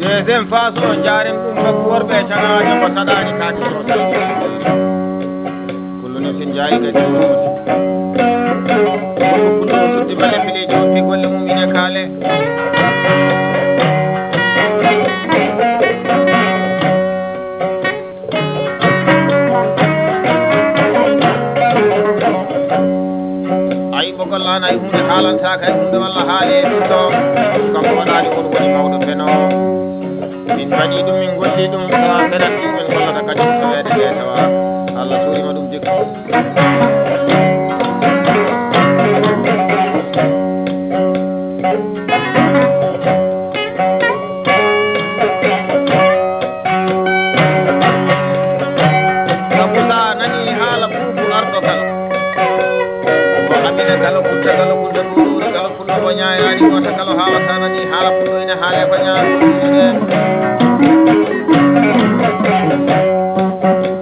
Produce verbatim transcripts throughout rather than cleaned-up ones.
Deuxième phase o, njaaren ɗum nokku worɓe e caŋaajo ko saɗaani kaake o. Kullu nafsin jaa'iqatul mawt. Kullu nafsin, suddi bale pileeji woppi golle mum ine kaale. Ay, mo gollaano ay huunde, haalantaake ay huunde walla haale e ɗum ɗo, kam o waɗaani, on woni mawɗo fenoowo. Min mbaɗi ɗum, min golli ɗum, so a fenatii, min gollata kadi ko weede nde tawa Allah suuriima ɗum jikku. Sabu so a nanii haala buubu arɗo kala, o amina kala, kutta kala, kutta ɗuuɗuuri kala, fullo mo ñaayaani wota kala, haala so a nanii haala fullo ina haalee ko ñaaruuɗi.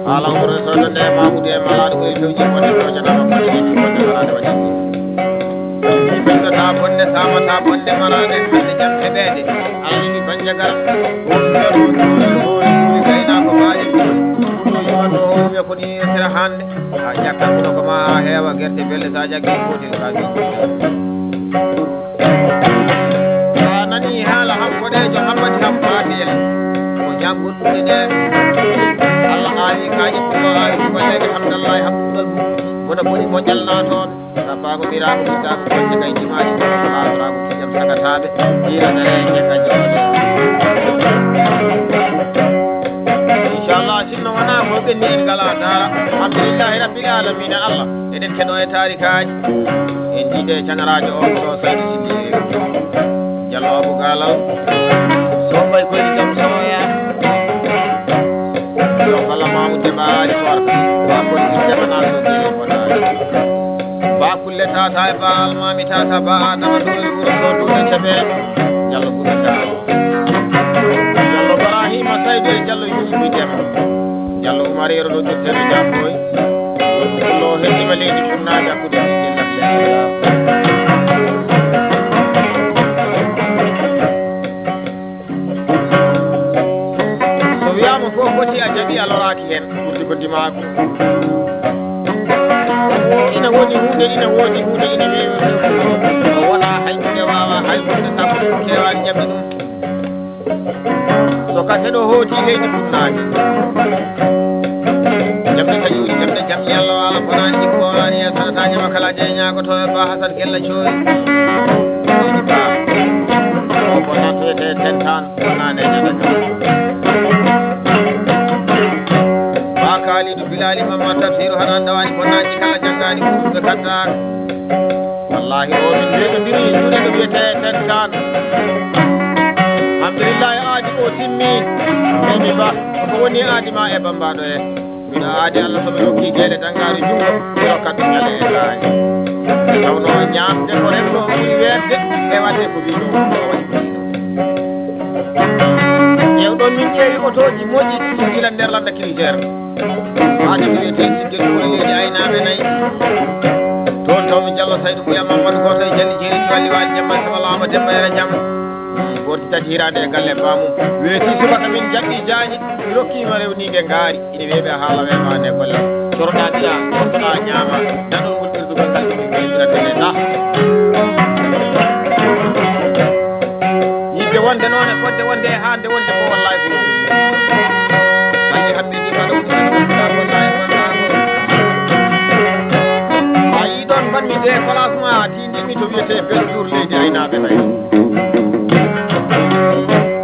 Haala o resoto nde Mamudu e malaaɗo ɓuri fewji bonde fewjanama ko ɗiɗi bonde maraade waɗi. Binndata bonde, saamata bonde, maraade hannde jam heɓeede. Alliɗi Banjagara, wonɓe ɗo, ɗo, ɗo, ɗo, gaynaako maaje, ɗo, ɗo, yimanno, o wiya ko ni yesira hannde. A ƴakkat kono ko ma haa heewa gerte belle, so a ƴakki gootel, ka wi. So a nanii haala han boɗeejo Hammadi Ham Faatiyel, ko ñaggol ɗuɗe ɗe. Allah aawi kaaƴe pullo, aawi ko balleeje Hamdallahi hakkungal mum. Mboɗo boni mo ƴalnaa toon. Sappaago ɓiraago ɓiɗɗaago, koñce kay jimaaji, kono ko laatoraago ƴiiƴam sagataaɓe, jiira dareeje ka jooɗe. Inchallah, sinno wonaa ko ɓenni en ngalaa daara. Alhamdulillahi Rabbil Aalamiina, Allah. Eɗen keɗoo e taarikaaji. En njiide e caŋaraajo on ɗo Saydu Siddi Jallo Abu Gaalal. Sombay koyɗi kam soya. Yo Balla Mamude Ba Ali Soar. Ba koyɗi jamana so jele bonani. Ba kulle tata e ba almami tata ba Adama dole wuro so dole cebe. Jallo Bukka. Jallo Ibrahima Saydu e Jallo Yusufu Jema. Jallo Umar Yero ɗo ƴettene jam koy. Ɗo heddima leydi funnaaji hakkude leydi e nder leydi. So wiyaama fof foti a jaɓi a loraaki heen, ɓurti ko dimaagu. Ina woni huunde, ina woodi huunde, ina weewi. O wona hay huunde waawa, hay huunde sappo keewaani jaɓde ɗum. So ka seɗo hooti leydi funnaani. Jamɗe kañum woni jamɗe jam yalla wala bonaani ɗi koolaani e sanata ñama kala je ñaagoto e ba Hasan Gella Cooy. Ɗiɗi ba. O bonato e tentan bonaane ñande ka. Ba Kaalidu Bilali Mamma Tafsiru haɗa dawani bonnaaji kala janngaani ɓurɓe kaddaaka. Wallaahi, o min ndeeɗondiri, ɗum ene wiyetee tentan. Alhamdulillahi, aadi o timmi. Mimi ba, ko woni aadi ma e bambaɗo e? Miɗo aadi Allah so mi rokki geele danngaari junngo, mi rokkat ɗum ñale e laay. Tawno ñaamde ko remno ɓuri weerde e waɗde ko wiino, ko waɗi ko wiino. Ƴeew ɗon min ƴeewi otooji moƴƴi gila nder lannda Crisère. Haa jogi wiyetee Siggel Fuuta leydi aynaaɓe nayi. Toon tawmi Jallo Saydu Ɓuya Mammadu Gooto e Jalli Jeeri Cuwalli Waali Jamma Sabalaama Demba Yara Jam. Gorti tati hiraande e galle baamum. Weeti subaka min jaɓɓi jaaƴe, mi rokkiima rewniinde ngaari. Ina weeɓi a haala weeɓaande golle. Coroɗaa ɓiya, coroɗaa ñaama. Daɗol ngol ɓirdugal ngal ɗum ɓe ɓirdugal ɓe ɗa. Yidde wonde noon e fodde wonde e haande wonde ko wallaay ko. Balɗe hannde ɗi mbaɗa ɗum ɗum ɗum ɗum wallaay wallaay ko. A yii ɗoon mbaɗmi déplacement a tiindimi to wiyetee Beltour leydi aynaaɓe nayi.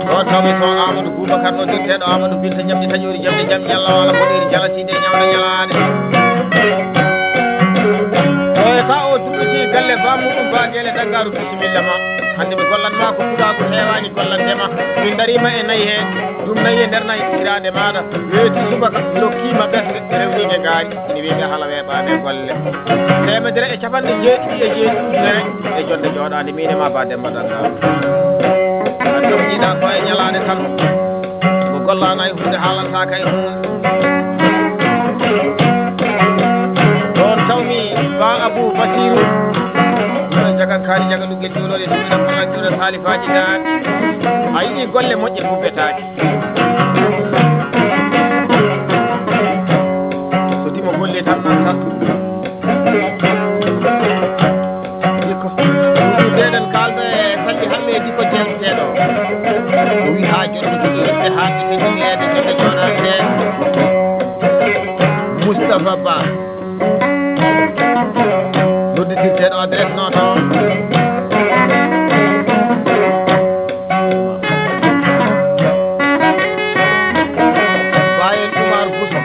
Ɗo tawmi to Amadou Boubacar ɗo jotteeɗo Amadou Binta jamɗi taƴoori jamɗe jam ñalla wala boɗeeri jalatiiɗe ñawna ñalaande. Ɗo e ka o duɗɗiti galle bammuɗum baageele daggaaru bisimilla ma. Hannde mi gollan ma ko pulaagu heewaani gollande ma. Min ndariima e nayi hee, ɗum nayi e nder nayi hiraande maaɗa. Weeti subaka, mi rokkiima ɓesnge, mi rewniinde ngaari. Ina wiyi ɓe hala weeɓaani e golle. Teemedere e capanɗe jeeɗiɗi e jeeɗiɗi ujunere e jonde jooɗaande, miin e ma ba Demba Dannda. A jom jiiɗa ko e ñalaande tan. Mo gollaano e huunde, haalantaaka e huunde. Ɗoon tawmi ba Abou Basirou, ɗo jagan kaali jaga ɗum geddi woloɗe ɗum ena kolla juuɗe saalifaaji daan. A yiɗi golle moƴƴe kubbetaake. So timo golle tan nan tan. Dikko. Ndeɗen kaalɓe salli hamme dikko jeeseteɗo. O wi haa jonno jogi hedde haa ɓe kadi leede kadi jooɗaade. Moustapha Ba. Nodditirteeɗo adresse noto. Bayen Oumar Bousso.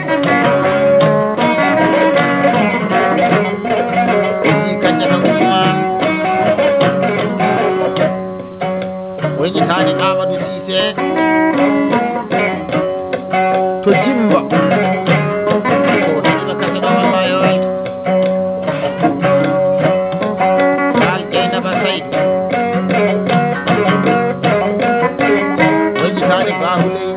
Edi Kadiata Ousmane. Weñitaani Amadou Cissé to Jimba. Ko ɗaɗɗo kadi ɗo walla e oy. Kal Dieynaba Saydou. Weñitaani Bahuley.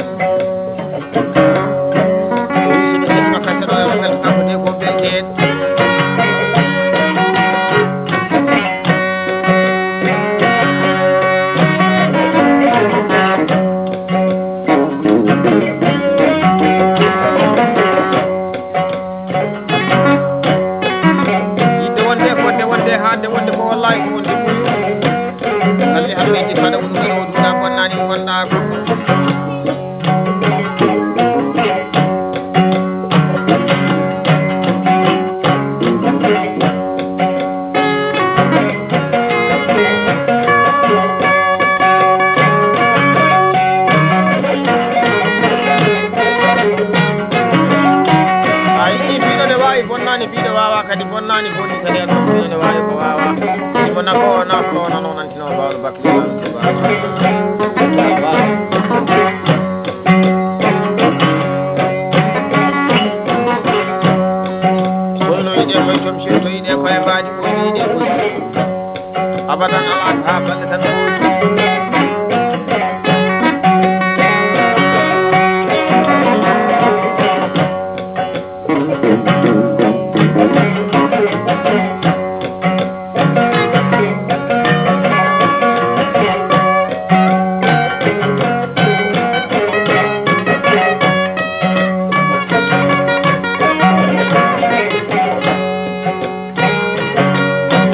Yiɗde wonde, fodde wonde, haande wonde ko wallahi ko wonde ɓuri. Salli halleeji fada woni woni woni wona bonnaani wonɗaa ko. A yiɗi mbiɗo ne waawi bonnaani mbiɗo waawaa kadi bonnaani bonni kadi e ɗum mbiɗo ne waawi ko waawaa. Imo nafo o nafo o nanonantino bawɗo bakkilo. Kono yiɗe koye joom sirto yiɗe koye mbaadi ko yiɗe koye. Abadan alaa haa balɗe tan.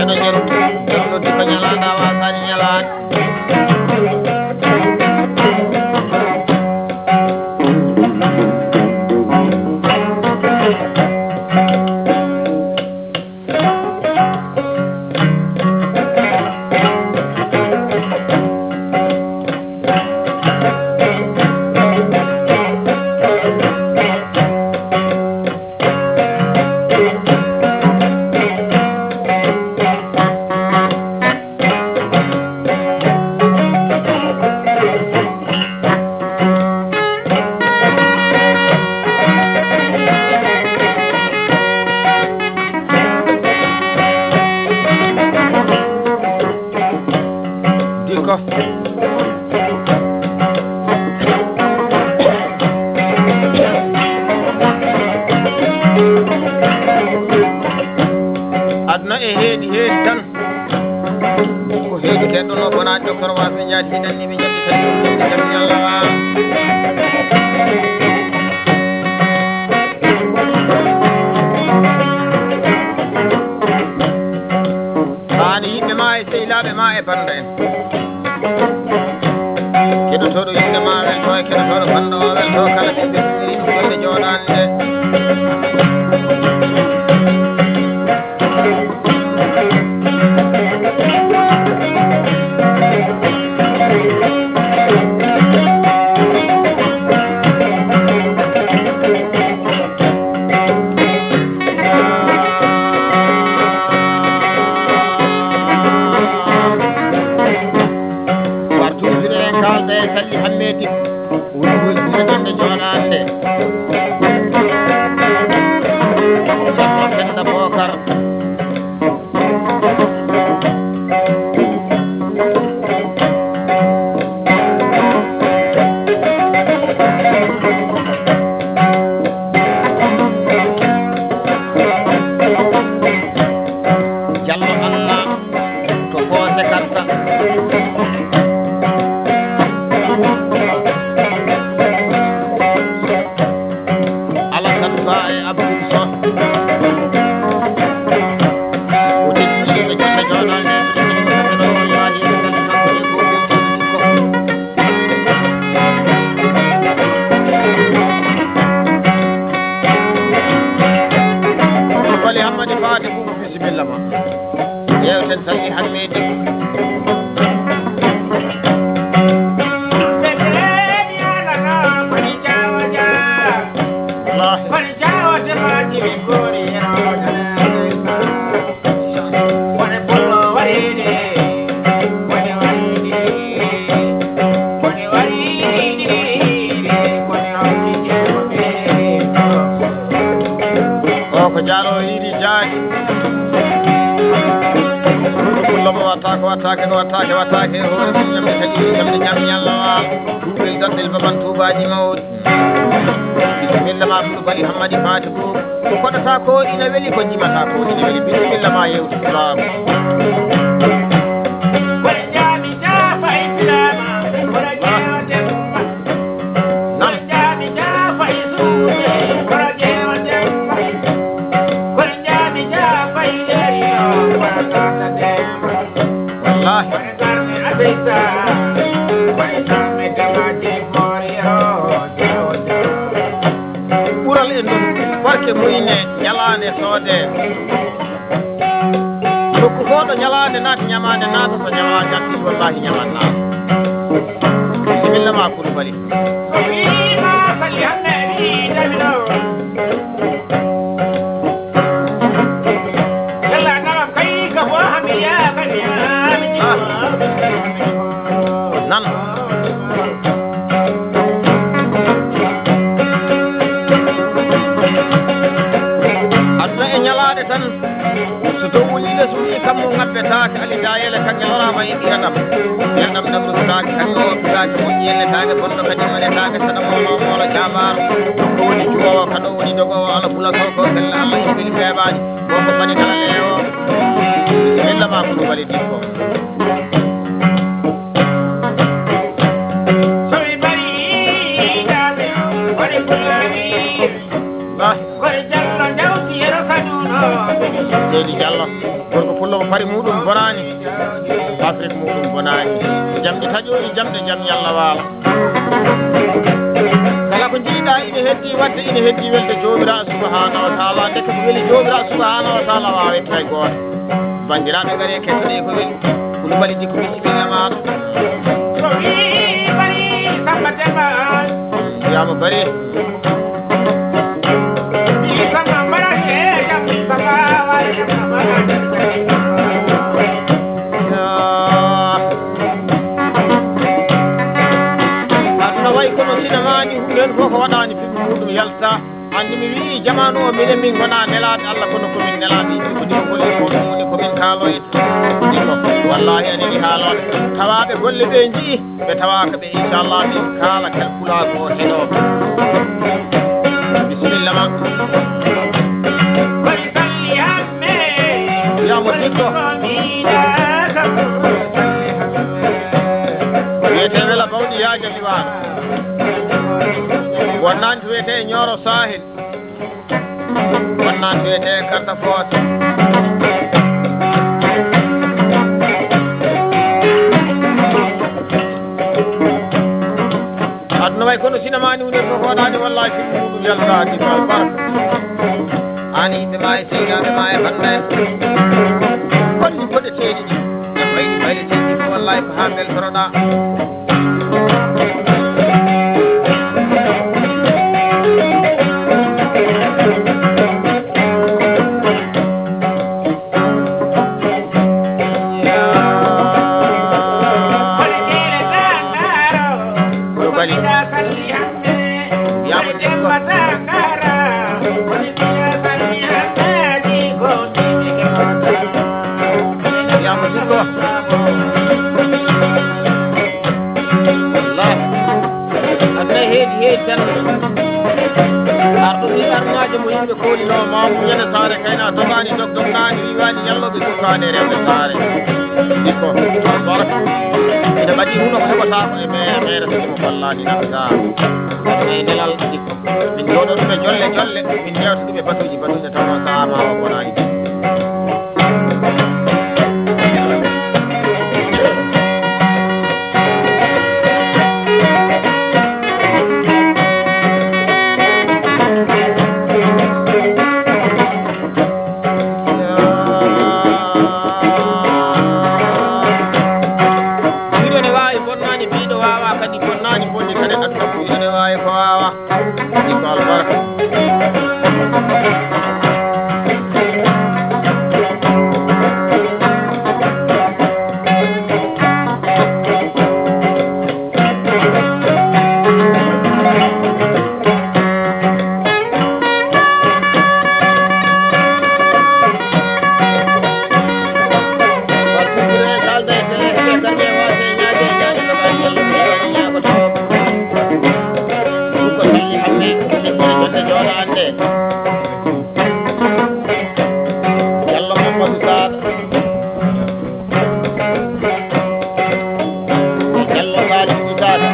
Eno jeru, eno noddi ko ñalaande, a waasaani ñalaande. Dikko. Aduna e heedi, heedi tan. Ko heedi keɗɗo no bonaa docteur Wafi Njaati, ɗi ɗanni ɓe njaɓɓi tan, ɗum ɗum ɗum ɗum Allah wa. Haani yimɓe ma e sehilaaɓe ma e bannda en. Keɗotooɗo yimɓe ma welto e keɗotooɗo bannda o welto kala ɓiɓɓe ɗum ɗum golle jooɗaande. Wartuuji ɗe en kaalda e Salli Hammeedi. Woni woni woni ɗon ɗo jooɗaande. Ceerno Penda Bookar. Ko sekarta. Alasan Ba e Abdul Soh. O teddini ɓe jalla jooɗaade. Wali Hammadi Faati Buubu, bisimilla ma. Yeewten tan e Hammadi. Wallaahi. O ko Jaalo o yiɗi jaaji. Kullo mo wattaake, wattaake, ko wattaake, wattaake. Hoore mum ñamde kadi, ñamde ñam ñalla waalo. Duɗel daɗɗel baban tuubaaji mawɗi. Bisimilla ma, Kulu Bali Hammadi Faati Buubu. Ko koɗata ko ina weli, ko jimata ko ina weli. Bisimilla ma, yewtu laamu. Nam. Wallaahi. Ɓural e ndun, barke muyne, ñalaande soodee. Nokku fof ɗo ñalaande naati, ñamaande naata, so ñamaande naati, wallaahi ñamaande naata. Bisimilla ma, Kulu Bali. Nan. Aduna e ñalaande tan, so dow woni les woni kammu ngabbetaake, ali dayele kan e loraama e ɓiyaɗam. Ɓiyaɗam ɗam rutataake, kan o rutataake, moƴƴi yelletaake, bonɗo kadi manetaake, saɗa moolo, moolo jaabaaro. Ko woni juwoowo, kadi woni dogoowo, ala fula ko, ko fella Allah yoɓɓini feebaani. Wonko kadi kala leewo. Bisimilla ma, Kulu Bali Dikko. Sowi bari dame, wari kulani. Bah. Kore Jallo, jawti yero kaduno. Seydi Jallo, gorko pullo mo pari muɗum bonani. Afrik muɗum bonani. Jamɗe taƴo e jamɗe jam yalla wala. Kala ko jiiɗa ina heddi wadde, ina heddi welde Joomiraaɗo subhanahu wa taala. Ndeke ko weli Joomiraaɗo subhanahu wa taala waawete hay gooto. Banndiraaɓe, ngare kettoɗe ko weli. Kulu Bali Dikko, bisimilla maaɗa. Ko wi bari Samba Demba. Wiyama bari. Wi Samba Mara, e jam, wi Samba Mara, e jam, Samba Mara. Ah. Aduna wayi kono sinamaji, huɗen fof ko waɗani film muɗum yalta. Anndi mi wi'i jamaanu o minen min ngonaa nelaaɓe Allah, kono ko min nelaaɓe yimɓe ko ɗum woni ko ɗum woni ko min kaaloyta. Ɗum ko wallaahi enen e haalooɓe. Tawaaɓe golle ɓe nji'i, ɓe tawaaka ɓe, inchallah, min kaala kal pulaagu o heɗoo. Bisimilla ma. Wiyamo Dikko. Wiyete Wela Bawɗi Yaaja Liwaan. Wonnaan wiyete Ñooro Sahel. Wonnaan wiyete Karta Foota. Aduna way kono sinamaani woni ko hoɗaani, wallahi, film muɗum yaltaani, ma barka. Aan e yimɓe ma e seyɗaaɓe ma e bannda en. Holli koɗeteeɗi ɗi e bayli bayleteeɗi ɗi, wallahi, ko haa mbeltoroɗaa. Ko bali. Yamo Dikko. Yamo Dikko. Allah. Aduna heedi heedi tan. Arɗo ni armaajo mo yimɓe koolino, ma muñana saare kayna, dogaani dog dog naani, riiwaani ñallo ɓe sukkaade rewɓe saare. Dikko, albarka. Ina ɓadii huno ko heɓotaako e meere, meere so ɗum o gollaani naɓata. Kadi e nelal dikko. Min njooɗo ɗum e jolle, jolle. Min njewta ɗum e batuuji, batuuji tawa saama o gonaani. Piiɗo ne waawi bonnaani, piiɗo waawaa kadi bonnaani, bonni kadi aduna piiɗo ne waawi ko waawaa. Ɗi ko albarka. Jallo Mamadou Saka. Jallo Saliou Isaka.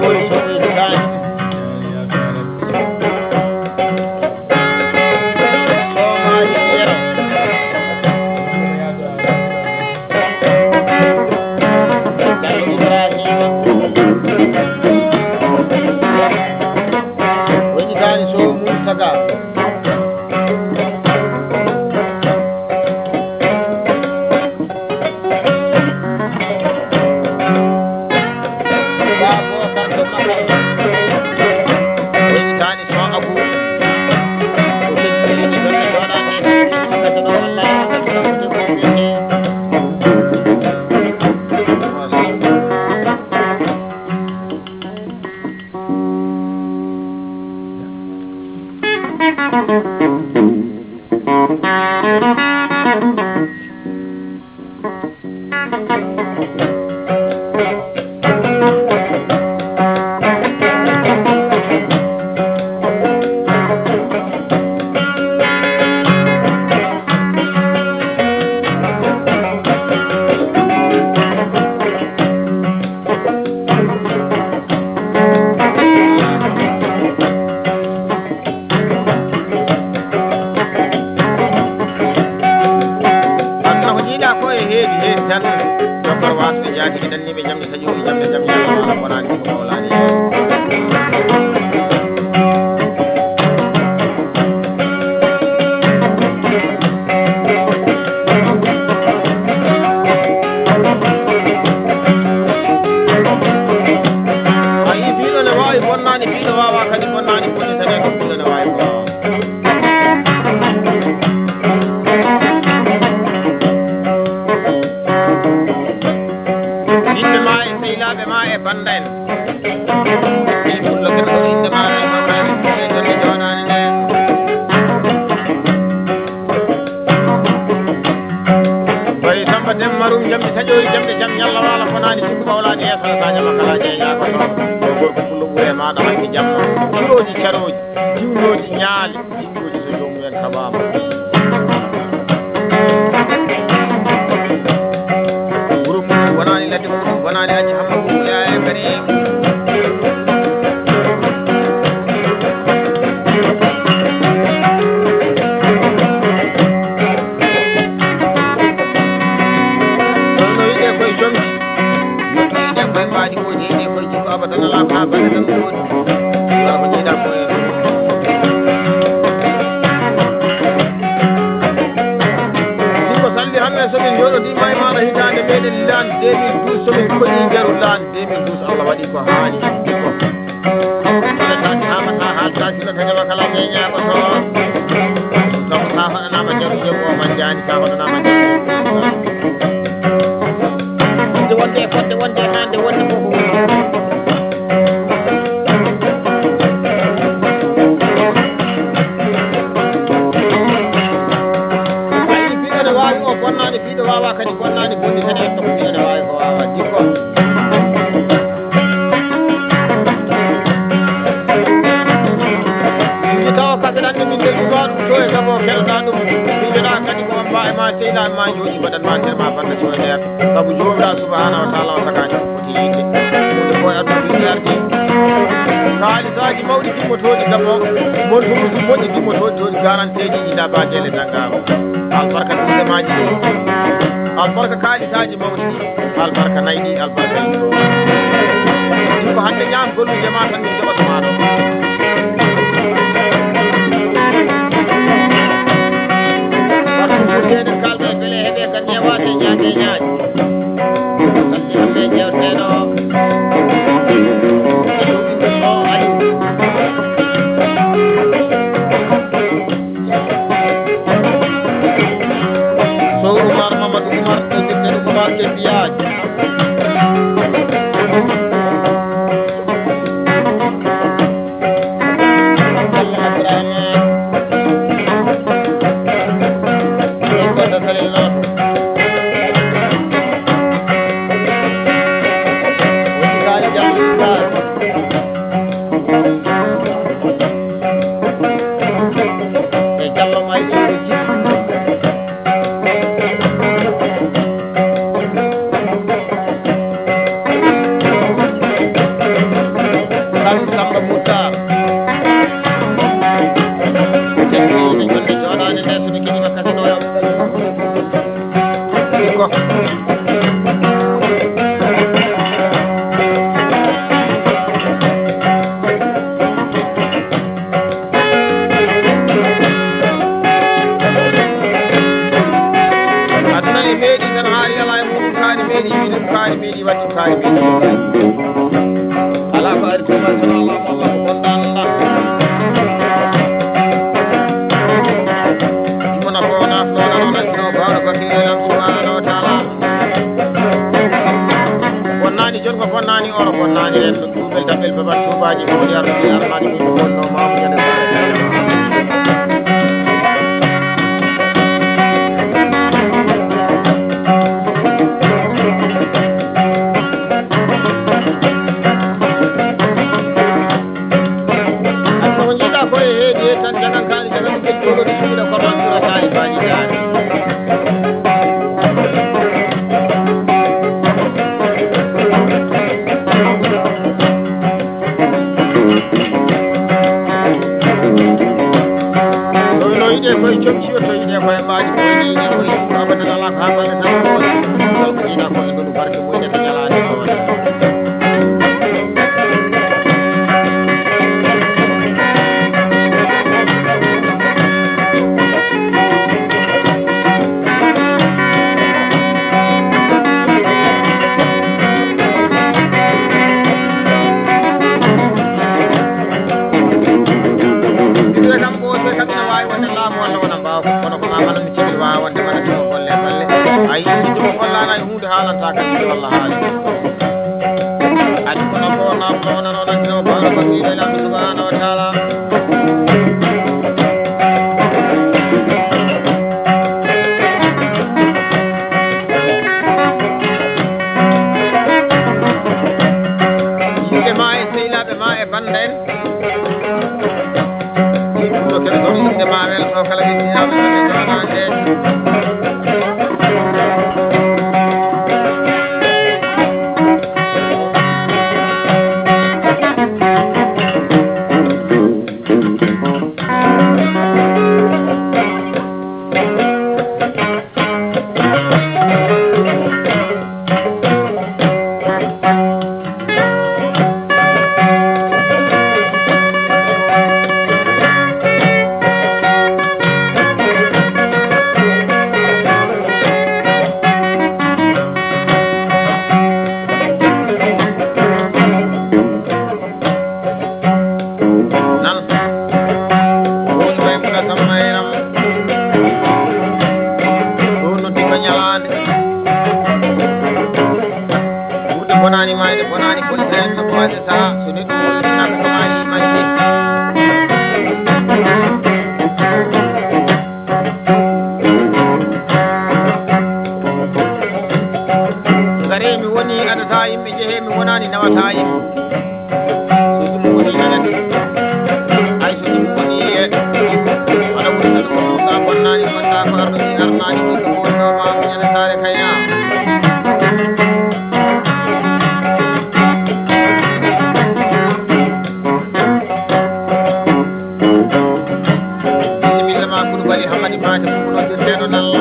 Woni Sow Isaka. Somaji Yero. Jallo Ibrahima. Woni Dani Sow Moustapha. Ba Bokar Sow Makal. Woni Dani Sow Abou. Ko kadi ko jooɗaade e kadi ko Allah ya ko Aduna ko jiidaa ko e heedi, heedi tan. Jokor waasde jaatigi danniiɓe jamɗe taƴooji jamɗe jam, Yalla wala bonaani ko mawlaani. A yii piiɗo ne waawi bonnaani, piiɗo waawaa kadi bonnaani, bonni tan e ko piiɗo ne waawi ko waawaa. Yimɓe ma e sehilaaɓe ma e bannda en. Ɓe pullo kadi ko innde ma e bannda en, e jonde jooɗaani nde. Bayi Samba Dem Marum, jamɗe taƴooji, jamɗe jam, Yalla wala bonaani, jikku ɓawlaani, yeeso no Sadio Makala jeeyaa ko toon. Ko gorko pullo ɓure maaɗa hanki jamma. Curooji carooji, jiwlooji ñaali. Jikkuuji so joomumen kaɓaama. Wuro mum wonaani, ladde mum wonaani, Aji Hamma Gumba Yaaya Karim. Ɗon no yiɗee koye jomji. Yiɗee koye mbaadi woodi, yiɗee koye jikku abadan alaa ko haa bane tan woodi. Alaa ko jiidaa ko e. Si ko salli hannde so min njooɗodii ma e maaɗa hitaande meɗen laan deux mille douze, so min koɗii njaru laan deux mille douze, Allah waɗi ko haani. Ko. Ɓe taati haamata haalta sila ka jaɓa kala ɓe ñaagoto. Sabu sa hoɗanaama jaru jebo o man jaani, sa hoɗanaama jaru jebo o man jaani. Wonde wonde e fodde wonde e hande wonde fof. Ayi, piɗo ne waawi o bonnaani, piɗo waawaa kadi bonnaani, bonni kadi en ɗo ko piɗo ne waawi ko waawaa. Dikko. Min tawa kaɓirande min nde ɗum ɗo e gabo. Seyna ma jooɗi mbaɗan ma nder ma banda coyneer. Sabu Joomiraaɗo Subhaanahu wa Taala o tagaani ko foti yiide. Woni ko e aduna ɗum yardi. Kaalisaaji mawɗi timmotooɗi gabbo. Mon ɗum ɗum moƴƴi timmotooɗi toon garanteeji ina baajeele nanngaama. Albarka ɗum semaaji ɗi. Albarka kaalisaaji mawɗi ɗi. Albarka nayi ɗi, albarka ɗi. Ɗum ko hannde ñaam gollude ma tan min joɓata ma ɗo. Wartu seeɗa kalɓe bele heɓe ka ñewaate ñaate ñaate. Kalɓe hannde jewteɗo. Sow Umar Mamadou Umar, ɗo ɓiɓɓe ɗo Umar ɓe mbiyaji. Allah Abdourahmane. Ɗo ko Salillah. Woni Sali Diallo. E Jallo May ɗo jiɗi. Samba Moussa. Jooɗaani nde, so mi keɗii wakkati ɗo, yo ɓe ɗawi. Iko. Aduna e meeɗi tan haali alaa e muɗum, kaani meeɗi wiide ɗum, kaani meeɗi waɗde ɗum, kaani meeɗi ɗum. Alaa ko ari tuma, tuma Allah, Allah ko bonɗa Allah. Jumana ko wona, ko wona, wona, ko wona, ko wona, subhanahu wa ta'ala. Bonnaani jonngo, bonnaani oro, bonnaani renndo. Duubel daɓɓel babal tuubaaji mawɗi arduɗi armaani ɗum ko wonnoo maamu ñande saare. Hay ko jiiɗa ko e heedi he tan jagan kaani jagan ɗum ɓe juuɗo ɗi juuɗa ko ɗon ɓura taali baaji daari. Ɗo no yiɗe koye comci o, to yiɗe koye mbaadi ko woni yiɗe koye yimɓe abadan alaa ko haa golle tan ko woni. Ɗo ko yiɗa ko e ngolu barke ko yiɗata ñalaade o wona. Ɓe kam ko ɓe kam ina waawi wonde laamu walla wona mbaaw, kono ko ma manan mi cibel waawa wonde mana tuma golle balle. Ay, ɗum o gollaana e huunde haalanta kam walla haali. Adi kono ko namno onon onon no ko Allah ko wiide Laamɗo subhanahu wa ta'ala. Yimɓe ma e sehilaaɓe ma e bannda en. Ɗum ɗo keɓe toon inde ma wel ɗo kala ɓe jiyaama ɓe jooɗaande. Nan. Woni may muna samma e ram. Ɗum no dimma ñalaande. Wuurde bonaani maayde, bonaani poliseeɓe, ko waɗde saha, so neɗɗo woni naka ko maayi, maayi. Ngare mi woni adata yimɓe, jehe mi wonaani nawata yimɓe. So ɗum woni nana, ay so ɗum woni e, wala woni nana ko ɗum ka bonnaani, wonta ko arɗo mi arnaani ko ɗum. Maate ko kulondirteeɗo nalla.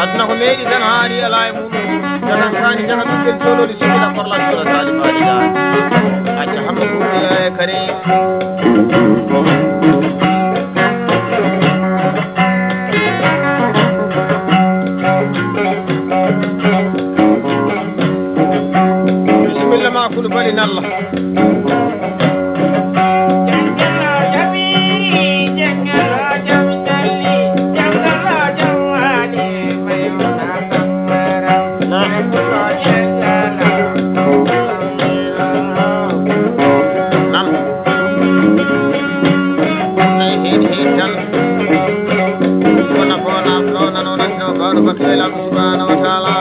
Aduna ko meeɗi tan haari alaa e mumen. Jagan kaani jagan ɓiɓɓe joololi sikila korlan jola taali baali da. Acca hamma ko e kare. Bisimilla ma kulu bali nalla. Nam. Nay heen heen tan. Wona bona lona nona tino bawɗo bakkilo e Laamɗo subhanahu wa taala.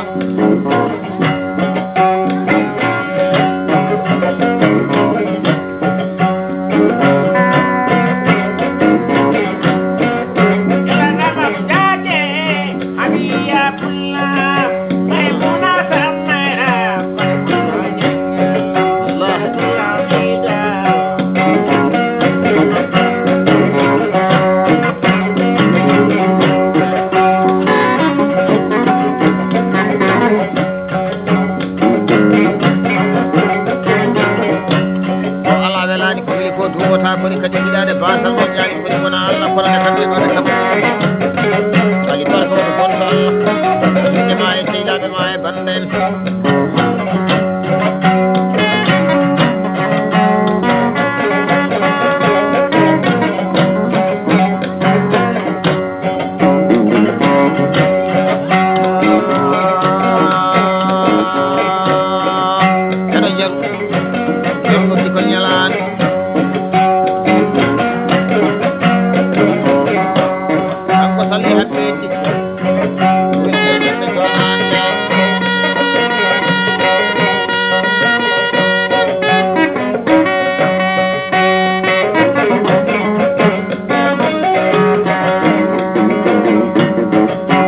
Ko alaa welaani ko weli ko duwata koni kadi giɗaade baasal mo jaali koni wona Allah kono ne kadi ɗo ne kam. Ali barka woni bonɗo Allah. Inde ma e seydaaɓe ma e bannda en. Eɗo jaru. Jom ko sikol ñalaande. Kanko salli hakke e sikko.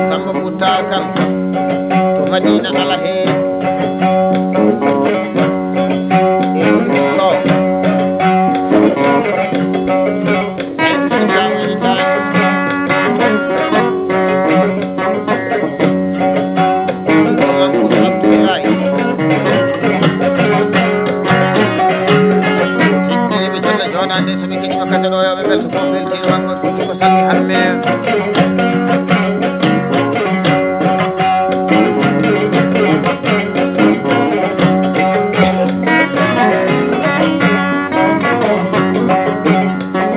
Samba Bouta Kane to Madina Ala heen. Jooɗaande so ɓe keɗima kadi ɗo, yo ɓe mbelto fof, mbeltiima. Ko salli armée.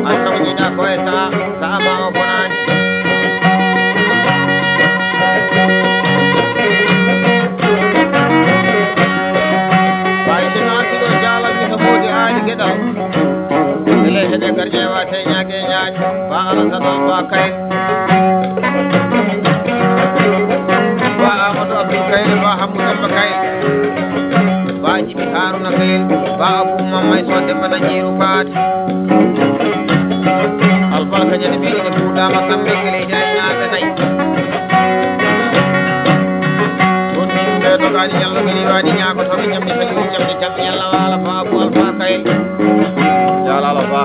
An kam jiiɗa ko e sa'a, sa'a ma o bonaani. Ɓay si no arti ɗo jaalal mi no moodi aali geɗal. Ele heɗe garƴe wa te ñaage ñaaj. Ba Alassane Alpha Kayre, ba Amadou Abdou Kayre, ba Hammou Demba Kayre, ba Djiby Harouna Kayre, ba Abou Mamay Sow Demba Najiru Paate, Alpha Kadiane ɓe ɗiɗo puɗɗama kamɓe ko leydi aynaaɓe nayi. Ɗon min ɓe dogaani Yallo ɓe liwaani ñaagotooɓe jamɗi tawi jamɗi jamɗi Yallo waala ba Abou Alpha Kayre. Yallo Alpha.